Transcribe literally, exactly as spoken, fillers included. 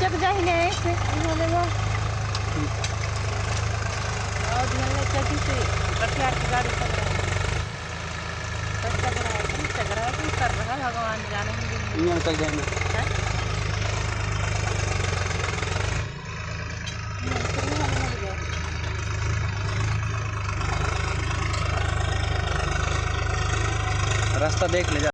चक जाही ने ऐसे, इहाँ ले वो। और ध्यान ले चक से, कटिहार के गाड़ी सब रहा। सब चक रहा है, तुम चक रहा है, तुम कर रहा है, भगवान जाने। इहाँ तक जाना। हैं? रास्ता देख ले जा।